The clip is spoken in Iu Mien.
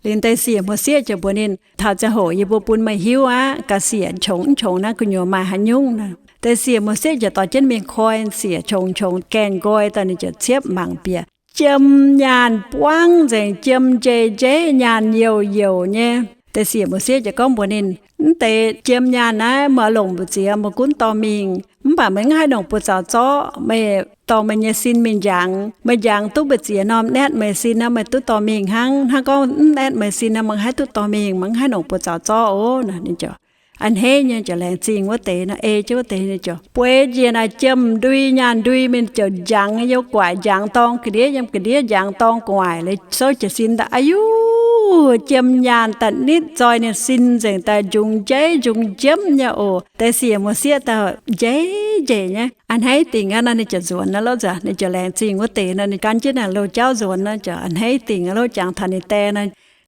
Liuz deix siec Mose ziouc mbuox ninh, Taux ziangh hoc yie mbuo bun meih hiuv aqv. Ga'siec qongx qongx naaiv gu'nyuoz maaih haaix nyungc naaic. Deix siec Mose ziouc dorh jienv mingh koi siec qongx qongx gaengh nqoi daaih, ninh ziouc ciepv mangc bieqc jiem nyaanh buangv nzengc, jiem njeiv njeiv, nyaanh youc youc nyei. Deix siec Mose ziouc gorngv mbuox ninh, Mv deix jiem nyaanh naaiv meih oix longc mbu'ziex meih gunv dorh mingh. Mv baac meih mv haih longc buoz-zaux zorqv. Meih dorh meih nyei sin mingh njangx. Meih njangx duqv mbu'ziex norm naetv meih sin nor, meih duqv dorh mingh hnangv. Hnangv gorngv mv naetv meih sin nor, meih mv haih duqv dorh mingh, meih mv haih longc buoz-zaux zorqv oc. Naaic ninh ziouc a'hneiv nyei ziouc laengz zingh wuov deix nor, ei jienv wuov deix, ninh ziouc bueix njiec naaic jiem ndui nyaanh ndui mingh, ziouc njangx youc gu'nguaaic, njangx dorng ga'ndiev yiem, ga'ndiev njangx dorng gu'nguaaic. Liuz souv jiez sin daaih, Aa yuv, jiem nyaanh daaih nitv nzoih ninh sin nzengc, daaih njungx njeiv njungx njiemv nyei oc. Deix siec Mose daaih njeiv njeiv nyei, a'hneiv dingc aqv nor, ninh ziouc nzuonx aqv loh. Nzunc ninh ziouc laengz zingh wuov deix nor, ninh gan jienv naaic loz-jauv nzuonx nor, ziouc a'hneiv dingc aqv loh. Jangx taux ninh die nor,